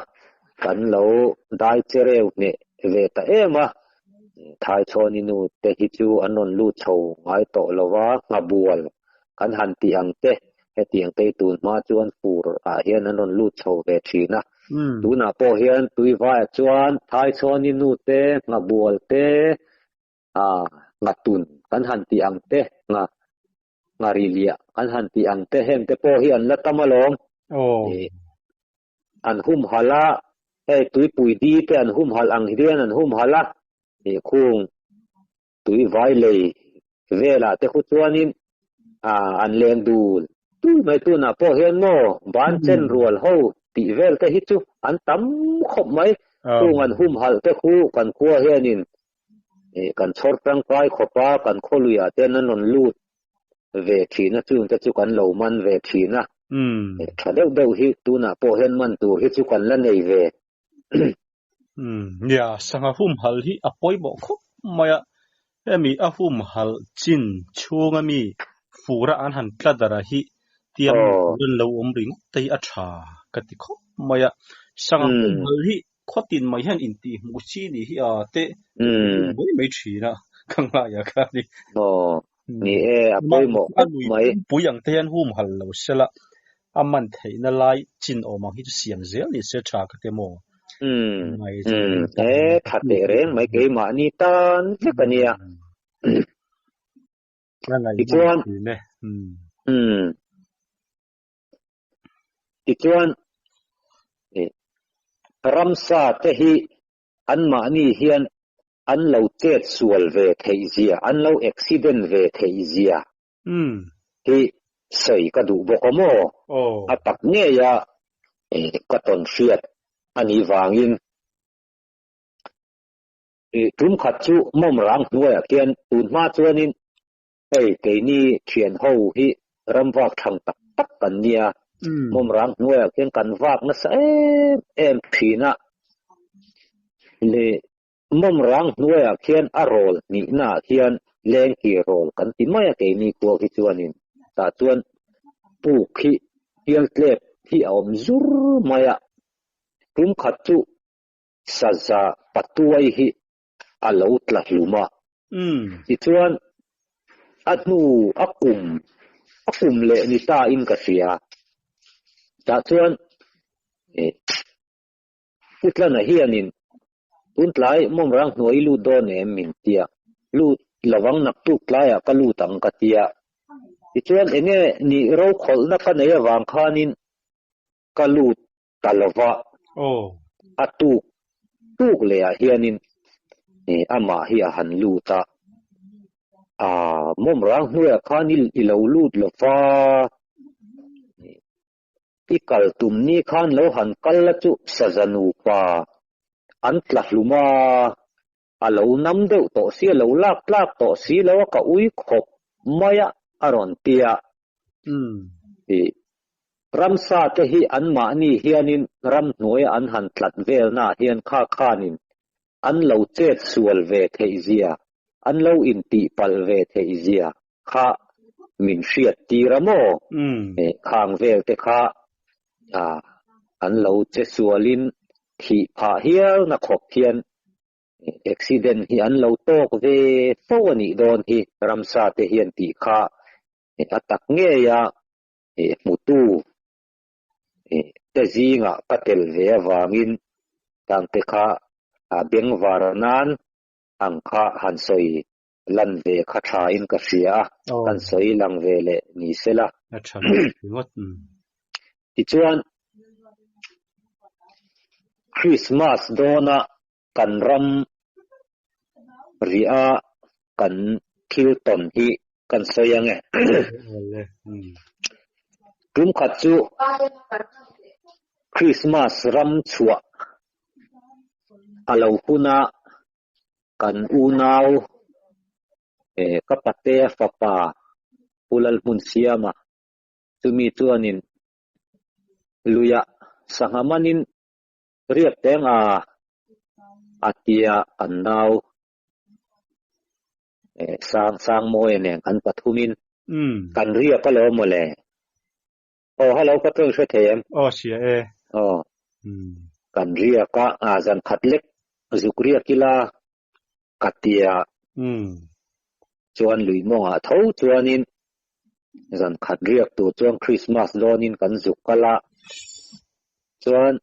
S2: kan lo dai chereu hneh ve ta em a, Thaichhawni nu te hi chu an rawn lut chho ngai tawh lo va, nghabual kan han tih ang te, hetiang te hi tun hma chuan fur ah hian an rawn lut chho ve thin a, tunah pawh hian tuivaiah chuan Thaichhawni nu te, nghabual te, a ngatun kan han tih ang te, nga nghariliah kan han tih ang te, heng te pawh hi an la tam alawm. An humhalh a, hei tuipui di te an humhalh ang hian an humhalh a, khung tui vai lei velah te khu chuanin an leng dul tui mai tunah pawh hian maw ban chen rual ho tih vel te hi chu an tam khawp mai. Khung an humhalh te khu kan khua hianin Kan chhawr tangkai khawp a, kan khawluiah ten an rawn lut ve thin a, chungte chu kan lo man ve thin a. Tha deuh deuh hi tunah pawh hian man tur hi chu kan la nei ve.
S1: Nia, sangha humhalh hi a pawimawh khawp mai a, hemi a humhalh chin chhunga mi fura an han tla darh hi tiang tur an lo awm ringawt te hi a tha ka ti khawp mai a. Sangha humhalh hi Khawtin mai hian intihhmuh chi nih hi a te mai mai thin a, ka ngai a kha ni.
S2: Aw, ni e, a pawimawh khawp mai.
S1: Pui ang te hian hum hal lo sela, a man theihna lai chin awm ang hi chu siam zel ni se tha ka ti maw?
S2: Umm, umm, e, tha teh reng mai keimahni tan vek a nia. Tichuan, umm. Tichuan, ramsa te hi anmahni hian an lo chet sual ve theih zia, an lo accident ve theih zia hi sawi ka duh bawk a maw? A tak ngeia ka tawn hriat a nih vangin. Tum khat chu mawm rang hnuaiah khian tun hma chuanin Hei keini thian ho hi ram vak thang tak tak kan nia, mawm rang hnuaiah khian kan vak nasa em em thin a, leh mawm rang hnuaiah khian a rawl hnihnaah khian lengkir rawl kan ti mai a keini khua khi chuanin tah chuan puk hi pialtlep hi a awm zur mai a, tum khat chu saza patuai hi a lo tla hlum a. Tichuan, a hnu a kum, a kum leh ni ta in ka hria. Tah chuan Putlana hianin tun tlai mawmrang hnuai i lut dawn em min tia, lut lovang naktuk tlaiah ka lut ang ka tia. Tichuan enge ni rokhawlhna ka nei avang khanin ka lut ta lova, a tuk tuk leh ah hianin amah hi a han lut a, aa mawm rang hnuaiah khan i lo lut lova, i kal tum ni khan lo han kal la chu saza nupa an tla hlum a, a lo nam deuh tawh si, a lo lak tlak tawh si lo a, ka ui khawp mai a, a rawn ti a. Ramsa te hi anmahni hianin ramhnuaia an han tlat velnaah hian kha khanin an lo chet sual ve theih zia, an lo intihpalh ve theih zia kha min hriat tir a maw? Khang vel te kha an lo che sualin thih phah hialna khawp hian accident hi an lo tawk ve fo a nih dawn hi ramsa te hian tih kha a tak ngei a hmutu te zingah ka tel ve avangin tangte kha bengvar nan ang kha han sawi lan ve kha tha in ka hria a, kan sawi lang ve leh ni se la.
S1: A tha ringawt.
S2: Tichuan, Christmas dawna kan ram riah a kan thil tawn hi kan sawi ang e. Tum khat chu Christmas ram chhuah a lo hun a, kan unau ka patea fapa Pu Lalhmunsiama chumi chuanin luiah sangha manin riak teng a a tia kan nau sang sang mawi nen kan pathumin kan riak alawm mawle. Aw hello ka tawng hre thei em?
S1: Aw hria e.
S2: Aw kan riak a a zan khat lek zuk riak ila ka tia chuan lui mawngah tho chuanin zan khat riak tur chuan Christmas dawnin kan zuk kal a chuan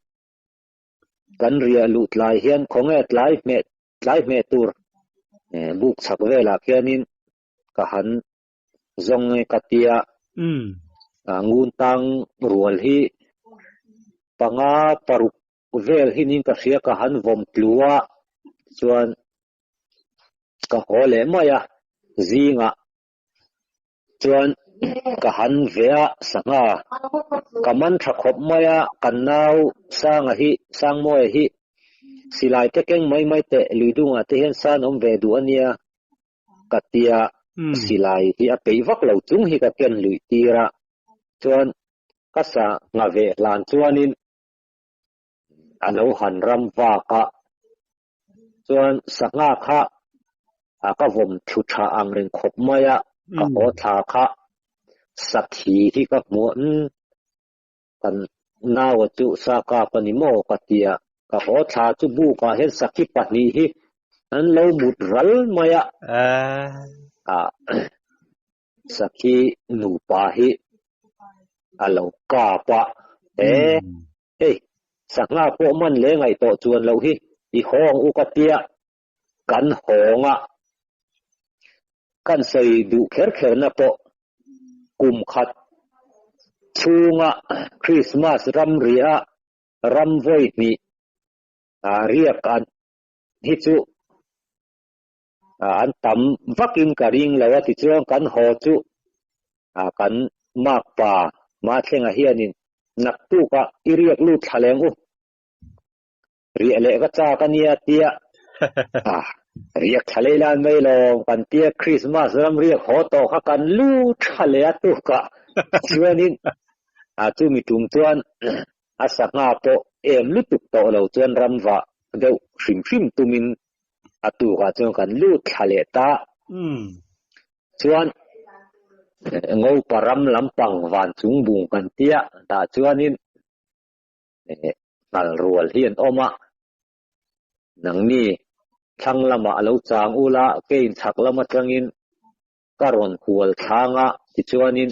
S2: kan riah luh tlai hian khawnge tlai hmeh tlai hmeh tur buk chhak velah khianin ka han zawng e ka tia ngun tang rual hi panga paruk vel hi nin ka hria ka han vawm tlu a chuan ka haw leh mai a zingah chuan ka han ve a sangha ka man tha khawp mai a kan nau Sanga hi Sangmawia hi silai te keng mai mai teh luidungah te hian san awm ve duh ania ka tia silai hi a peih vak lo chung hi ka ken luih tir a chuan ka sangha ve hlan chuanin a lo han ram vak a chuan sangha kha a ka vawm thlu tha ang reng khawp mai a ka haw thla kha sakhi hi ka hmu a umm kan naua chu sa kap a ni maw ka ti a ka haw thla chu bukah hian sakhi pahnih hi an lo mut ral mai a a sakhi nupa hi a lo kap a e hei sangha pawh man leh ngaih tawh chuan loh hi i hawng u ka tia kan hawng a kan sawi duh kher kher na pawh kum khat chhunga Christmas ram riah ram vawi hnih a riak an hi chu an tam vakin ka ring lo a tichuan kan haw chu kan makpa Mathlenga hianin naktukah i riak lut thla leng u riah leh ka chak a nia tia riak thla lei lan mai lo kan tia Christmas ram riak haw tawh kha kan lu tha leh a tukah chuanin a chumi tum chuan a sangha pawh em lutuk tawh lo chuan ramva deuh hrim hrim tumin a tukah chuan kan lut thla leh ta. Chuan ngopa ram lampang van chung bung kan tia tah chuanin nghal rual hi an awm a. Nangni thlang lamah a lo chang ula kein chhak lam atangin ka rawn hual thlang a tichuanin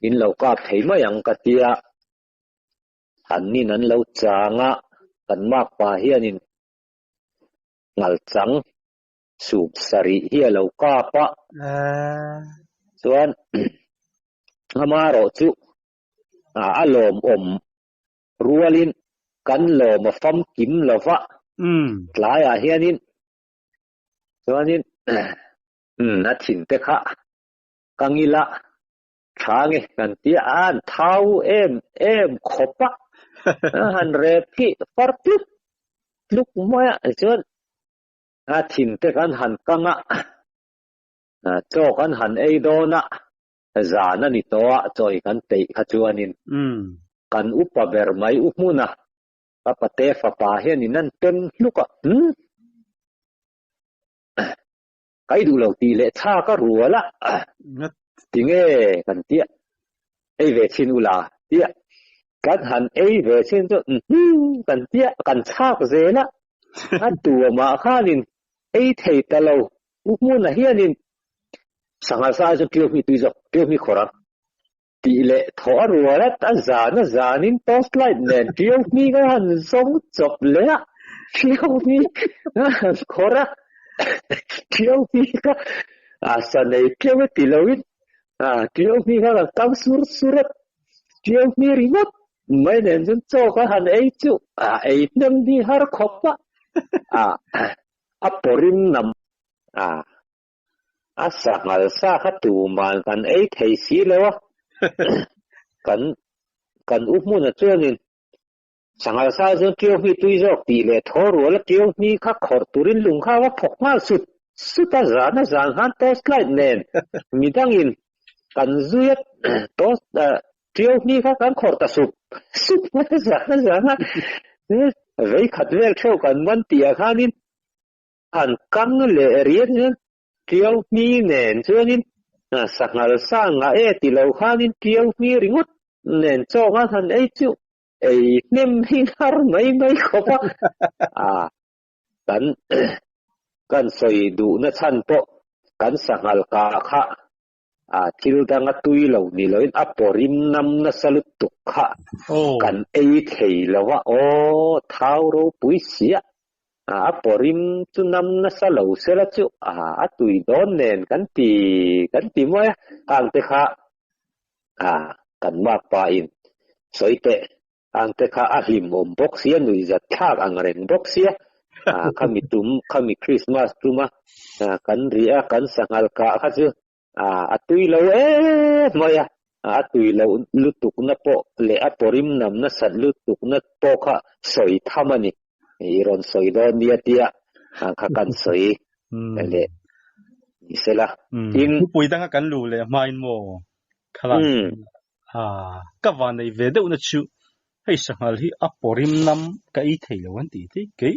S2: in lo kap thei mai ang ka tia. Annin an lo chang a kan makpa hianin ngal chang sup sarih hi a lo kap a chuan amaherawh chu a lawmawm rualin kan lawm a famkim lo va tlaiah hianin chuanin a thin te kha ka ngil a tha nge kan tia an thau em em khawp a han rep hi far tluk tluk mai a tichuan a thin te kan han kang a chaw kan han ei dawn a. Zan a ni tawh a, chawi kan peih kha chuanin kan upa ber mai u hmuna ka pate fapa hianin an pem hluk a, Umm. Ka i duh lo tih leh tha ka rual a, tinge kan tia ei ve chhin ula tia kan han ei ve chhin chu umm kan tia kan chhak zel a, a tuamah khanin ei thei ta lo u hmunah hianin sangha sa chu ṭiau hmi tui zawk ṭiau hmi khawrh ang tih leh thawh a rual a, a zan a zanin torch light nen ṭiau hmi ka han zawng chawp leh a, ṭiau hmi ka han khawrh a, ṭiau hmi kha a sa nei ṭeuh e ti loin a ṭiau hmi kha ka kam sur sur a, ṭiau hmi ringawt mai nen chuan chaw ka han ei chu a ei hnem hi har khawp a, a a pawrim nam a. A sanghal sa kha tuman kan ei thei si lo a, kan kan u hmuna chuanin sanghal sa chuan ṭiau hmi tui zawk tih leh thaw rual a ṭiau hmi kha khawrh turin lung kha a va phawk nghal sut sut a, zan a zan khan torch light nen midangin kan zui a torch ṭiau hmi kha kan khawrh ta sup sup mai a zan a zan a, vei khat vel theuh kan man tih ah khanin Han kang leh riat hian ṭiau hmi nen chuanin sanghal sa ngah e ti lo khanin ṭiau hmi ringawt nen chaw a han ei chu ei hnem hi har mai mai khawp a. A kan kan sawi duhna chhan pawh kan sanghal kah kha a thil danga tui lo ni loin a pawrim nam nasa lutuk kha kan ei thei lo a, aw thau ropui sia a pawrim chu nam nasa lo sela chu a tui dawn nen kan ti kan ti mawi a, hang te kha kan makpa in sawi teh Ang te kha a hlimawm bawk sia, nuihzat thlak ang reng bawk sia. Khami tum, khami Christmas tuma kan ri a, kan sanghal kah kha chu a tui lo em mai a. A tui loh lutukna pawh leh a pawrim nam nasat lutukna pawh kha sawi tham a ni. I rawn sawi dawn nia tia ang kha kan sawi leh ni sela.
S1: Tin. Thupui danga kan luh leh hmain maw khalai Ka van nei ve deuh na chu hei sanghal hi a pawrim nam ka ei thei lo an tih thei kei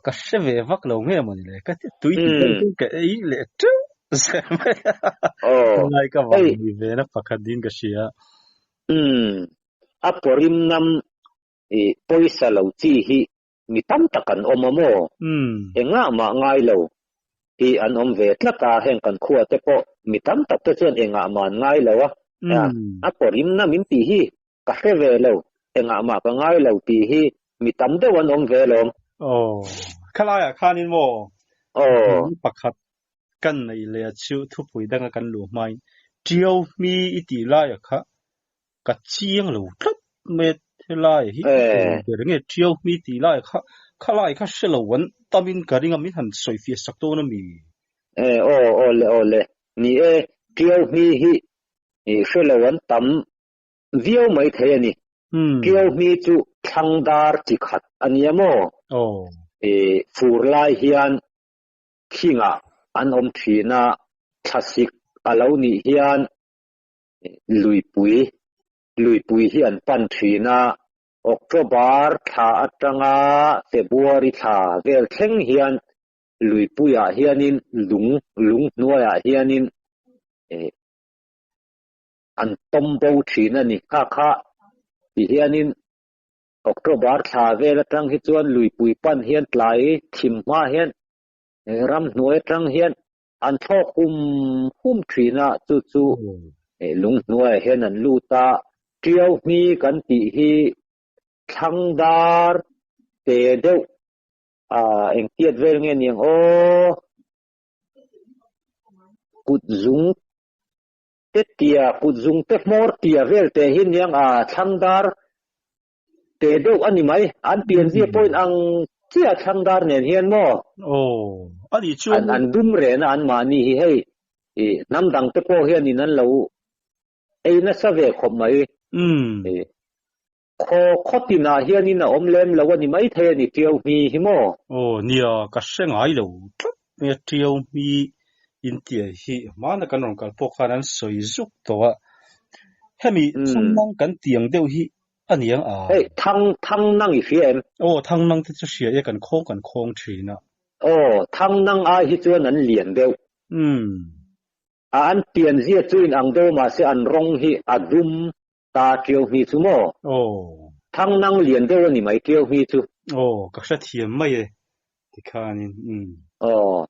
S1: ka hre ve vak lo nge mawni le ka ti tui ti deuh chu ka ei leh teuh zel mai a tunlai ka van nei ve na pakhat ding ka hria.
S2: A pawrim nam i pawisa lo chi hi mi tam tak an awm a maw? Engah mah ngai lo hi an awm ve tlat a, heng kan khua te pawh mi tam tak te chuan engah mah an ngai lo a, a pawrimna min tih hi ka hre ve lo, engah mah ka ngai lo tih hi mi tam deuh an awm ve lawm.
S1: Aw, khalaiah khanin maw pakhat kan neih leh chu thupui danga kan luh hmain Ṭiau hmi i tih laiah kha ka chiang lo tlat mai a, helai hi ber nge Ṭiau hmi tih lai kha khalai kha hre lo an tamin ka ring a, min han sawi fiah sak dawn a mi?
S2: E aw aw le aw le, ni e, Ṭiau hmi hi hre lo an tam viau mai thei a ni. Ṭiau hmi chu thlang dar chi khat a nia maw? E fur lai hian Thingah an awm thin a, thlasik a lo nih hian luipui luipui hi an pan thin a, October thla atanga February thla vel thleng hian luipuiah hianin lung lung hnuaiah hianin an tawm bo thin a ni. Kha kha ti hianin October thla vel atang hi chuan luipui pan hian tlai thim hma hian ramhnuai atang hian an thlawk hum hum thin a, chu chu lunghnuaiah hian an lut a, Tiau hmi kan tih hi thlang dar te deuh engtiat vel nge niang aw, kut zung Te tia, kut zung te hmawr tia vel te hi niang a thlang dar te deuh a ni mai. An pianzia pawhin ang chiah thlang dar nen hian maw?
S1: Aw, a nih chuan.
S2: An dum rehna an mahni hi hei i hnam dang te pawh hianin an lo ei nasa ve khawp mai. Khaw khaw tinah hianin a awm lem lo a ni maithei a ni Ṭiau hmi hi maw?
S1: Aw nia, ka hre ngai lo tlat mai a Ṭiau hmi in tia hi hmana kan rawn kal pawh khan an sawi zuk tawh a. Hemi thangnang kan tih ang deuh hi a ni ang a.
S2: Hei thang thangnang i hria em?
S1: Aw thangnang te chu hria e kan khawng kan khawng thin a.
S2: Aw thangnang ai hi chuan an lian deuh.
S1: Umm.
S2: A an pian zia chu in ang deuh mahse an rawng hi a dum ta ṭiau hmi chu maw?
S1: Aw.
S2: Thangnang lian deuh a ni mai ṭiau hmi chu.
S1: Aw ka hrethiam mai e tikhanin umm.
S2: Aw.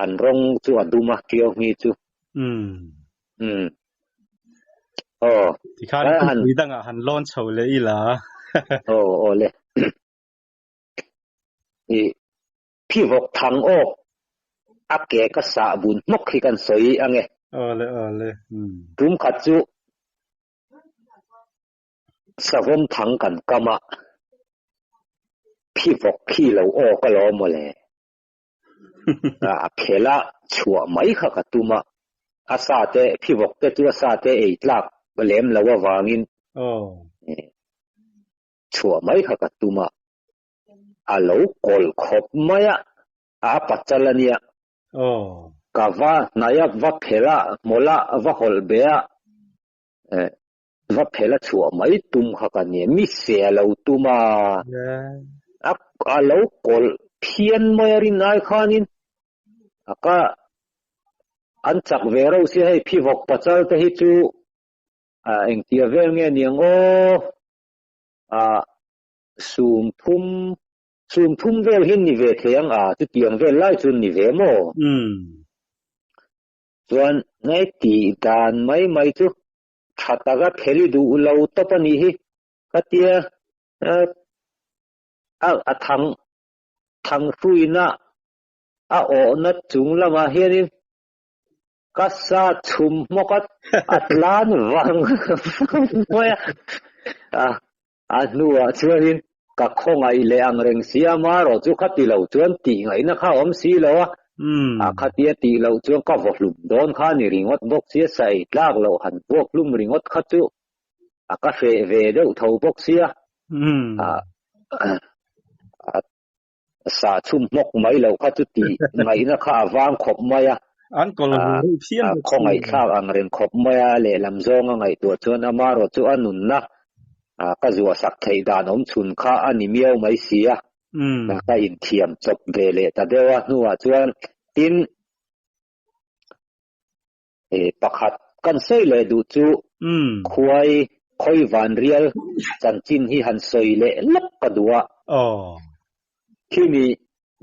S2: An rawng chu a dum a ṭiau hmi chu.
S1: Umm.
S2: Umm. Aw.
S1: Tikhan kawngpui dangah han lawn chho leh ila.
S2: Aw aw le. I phivawk thang awk a ke ka sah bun hmawk hi kan sawi ang e.
S1: Aw le aw le. Umm.
S2: Tum khat chu savawm thang kan kam a, phivawk khi lo awk alawm mawle. A khel a chhuah mai kha ka tum a, a sa te phivawk te chu a sa te ei tlak lem lo avangin chhuah mai kha ka tum a, a lo kawlh khawp mai a, a pachal a nia. Ka va hnaih a, va phel a, hmawlh a, va hawlh be a, va phel a chhuah mai tum kha ka nia, mi se a lo tum a, a lo kawlh phian mai a rin ai khanin a ka an chak ve reuh sia hei phivawk pachal te hi chu engtia vel nge niang aw a sum thum sum thum vel hi ni ve thei ang a chutiang vel lai chu ni ve maw? Chuan ngai tih dan mai mai chu tha taka phel i duh lo tawp a nih hi ka tia a a thang thang hruina a awhna chung lamah hianin ka sa chhum hmawk a a tlan vang vang mai a a a hnuah chuanin ka khawngaih leh ang reng si a marawh chu kha ti lo chuan tih ngaihna kha a awm si lo a a khatia tih loh chuan ka vaw hlum dawn kha a ni ringawt bawk sia sa ei tlak loh han vuak hlum ringawt kha chu a ka hreh ve deuh tho bawk sia a a Sa chhum hmawk mai lo kha chu tih ngaihna kha a vang khawp mai a.
S1: An kawlh
S2: A
S1: ru reuh phian
S2: a
S1: bawk si.
S2: khawngaihthlak ang reng khawp mai a, lehlam zawnga ngaihtuah chuan amarawh chu a nunna a ka zuahsak theih dan awm chhun kha a ni miau mai si a. Ka inthiam chawp ve leh ta deuh a hnuah chuan tin pakhat kan sawi leh duh chu khuai khawi van rial chanchin hi han sawi leh lawk ka duh a. Khimi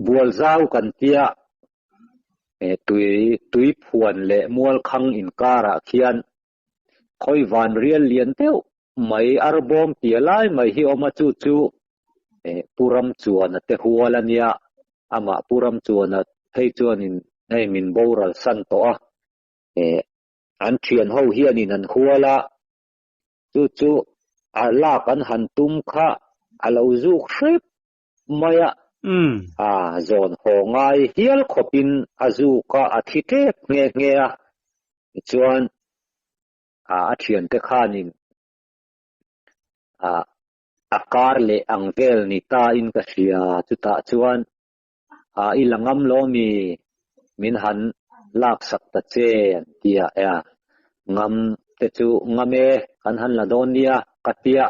S2: bual zau kan tia tui tui phuan leh mual khang inkarah khian khawi van rial lian deuh mai arbawm tia lai mai hi awm a chu chu Pu Ramchuana te hual a nia, amah Pu Ramchuana phei chuanin hei min boral san tawh a, an thian ho hianin an hual a, chu chu a lak an han tum kha a lo zuk hrep mai a, a zawn haw ngai hial khawpin a zuk a, a thi tep nghe nghe a, tichuan a thiante khanin a kar leh ang vel ni ta in ka hria chutah chuan ah i la ngam lo mi min han lak sak ta che an ti a ea ngam te chu ngam e kan han la dawn nia ka tia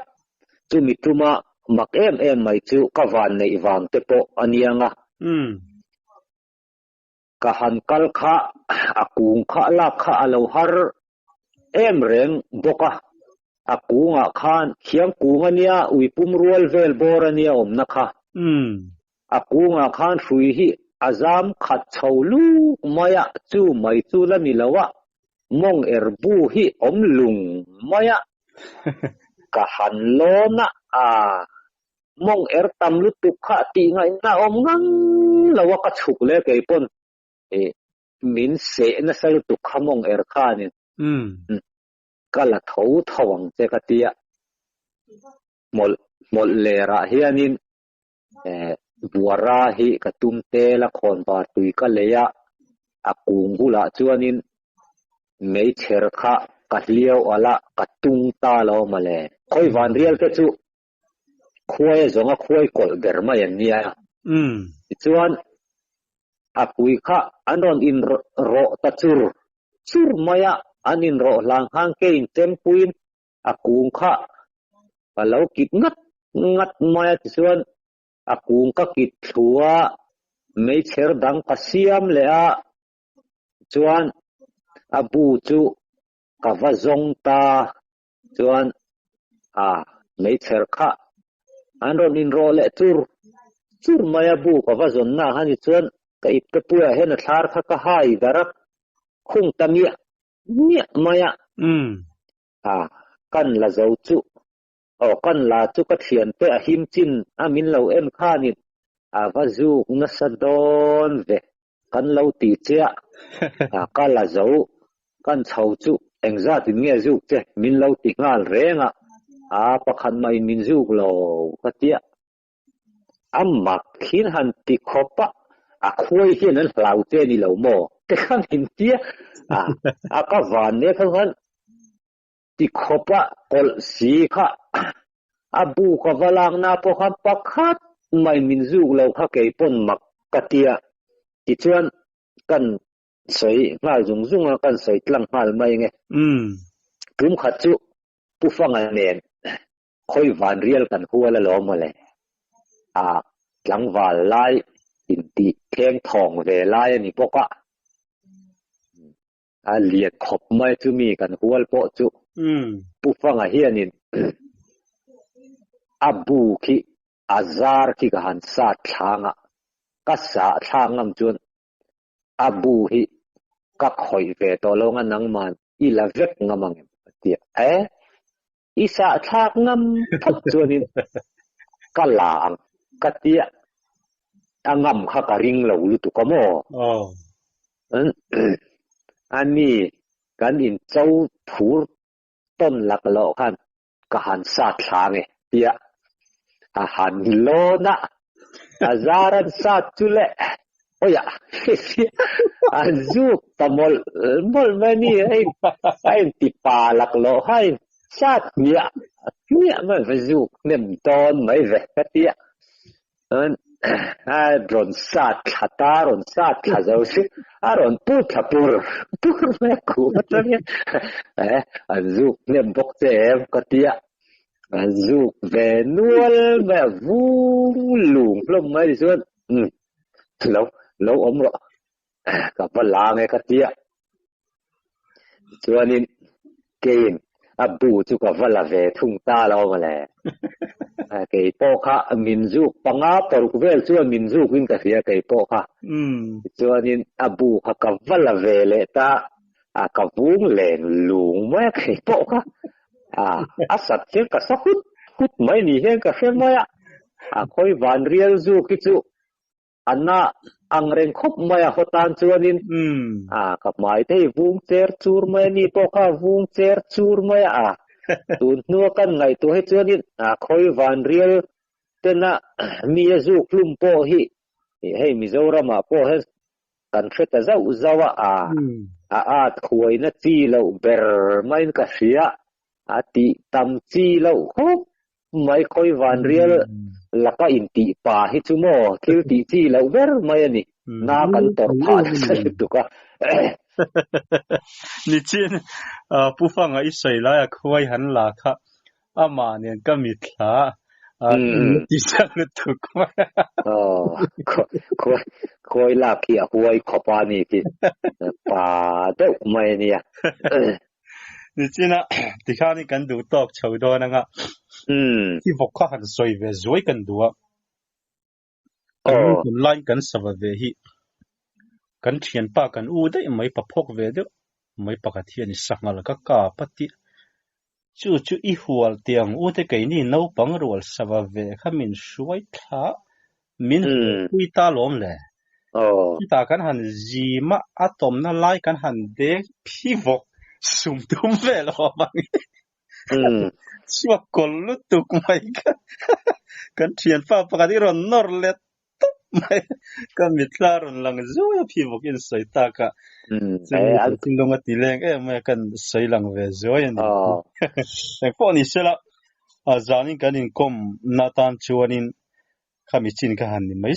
S2: chumi tuma mak em em mai chu ka van neih vang te pawh a niang a ka han kal kha a kung kha lak kha a lo har em reng bawk a, a kungah khan thiang kung a nia, ui pum rual vel bawr a nia awmna kha. A kungah khan hrui hi a zam khat chho luk mai a, chu mai chu la ni lo a, mawng er bu hi awm lung mai a, ka han lawn a, a mawng er tam lutuk kha tih ngaihna awm ngang lo a ka chhuk leh keipawn Min seh nasa lutuk kha mawng er khanin ka la tho tho ang che ka tia. Hmawlh hmawlh lerah hianin buara hi ka tum tel a, khawnvar tui ka lei a, a kung bulah chuanin meichher kha ka hliau alh a, ka tung ta lo mawle. Khawi vanrial te chu khuai a zawnga khuai kawlh ber mai an nia. Tichuan. A pui kha an rawn in rawh ta chur chur mai a, an in rawh hlang khan kein chempuiin a kung kha ka lo kit ngat ngat mai a tichuan a kung ka kit thlu a, meichher dang ka siam leh a, chuan a bu chu ka va zawng ta chuan a meichher kha an rawn inrawh leh chur chur mai a bu ka va zawn na kha ni chuan ka ipte puiah hian a thlar kha ka hai dar a khung ta miah miah mai a a kan la zo chu aw kan la chu ka thiante a him chin a min lo en khanin a va zuk nasa dawn ve. Kan lo ti chiah a, ka la zo, kan chho chu engzat in nge zuk che min lo ti nghal reng a, a pakhat mah in min zuk lo ka tia. A mak hin han ti khawp a, a khuai hian an hlau che ni lo maw te khan in tia a, a ka van nek khan khan ti khawp a kawlh si kha a bu ka va lak na pawh khan pakhat mai min zuk lo kha kei pawn mak ka tia tichuan kan sawi nghal zung zung a kan sawi tlang nghal mai nge tum khat chu Pu Fanga nen khawi van rial kan hual alawm mawle a tlangval lai intih thleng thawng ve lai a ni bawk a. A lian khawp mai chu mi kan hual pawh chu Pu Fanga hianin a bu khi a zar khi ka han sat thlang a, ka sah thlak ngam chuan a bu hi ka khawih ve tawh lo nga nangman i la vek ngam ang em a ti a, e i sah thlak ngam phawt chuanin ka la ang ka ti a, a ngam kha ka ring lo lutuk a maw? A ni kan in cho phur tawn lak loh khan ka han sat thla nge tia a han lawn a, a zar an sat chu le awi a a zuk ta mawlh mawlh mai a ni a in ti pa lak loh kha a in sat hmiah hmiah mai va zuk hnem dawn mai ve ka tia A rawn sat thla ta, a rawn sat thla zo si, a rawn put thla pur pur mai a khuh atang hian eh an zuk hnem bawk che em ka tia, an zuk ve nual mai a vung lung hlawm mai tichuan umm lo lo awm rawh ka va la nge ka tia. Chuanin keiin a bu chu ka va la ve thung ta lo mawle. Kei pawh kha min zuk panga paruk vel chuan min zukin ka hria kei pawh kha. Chuanin a bu kha ka va la ve leh ta a, ka vung leng lung mai a kei pawh kha. A sat hian ka sa hut hut mai ni hian ka hre mai a, a khawi van rial zuk hi chu A na ang reng khawp mai a haw tan chuanin a ka hmai te hi vung cher chur mai a ni pawh kha vung cher chur mai a tun hnua kan ngaihtuah hi chuanin a khawi van rial tena mi a zuk hlum pawh hi hei Mizoramah pawh hian kan hre ta zauh zauh a a a at huaina chi loh ber maiin ka hria a tih tam chi loh khawp mai khawi van rial laka intih pa hi chu maw thil tih chi loh ber mai a ni. Na kan tawrh phah nasa lutuk a.
S1: Nichin Pu Fanga i sawi laia khuai han la kha amah nen ka mitthla a ti chiang lutuk mai a.
S2: Aw, khuai lak hi a huai khawp a ni khi pa deuh mai a nia.
S1: Nichina tikhanin kan duh tawk chho dawn anga i vawk kha han sawi ve zuai kan duh a. Kan hun laiin kan sava ve hi kan thianpa kan u daih mai paphawk ve deuh mai pakhat hian i sanghal ka kap a tih. Chu chu i hual tiang u te keini naupang rual sava ve kha min hruai thla min pui ta lawm le. Chutah kan han zim a, a tawmna lai kan han deng phi vawk sum tum vel a awm ang chhuak kawlh lutuk mai kha kan thianpa pakhat hi rawn nawr let tawp mai ka mitthla rawn lang zuai a phi vawk in sawi tak a chumi thinlung a ti leng em mai a kan sawi lang ve zuai a ni. Engpawh ni sela zanin kan inkawmna tan chuanin khami chin kha han ni mai.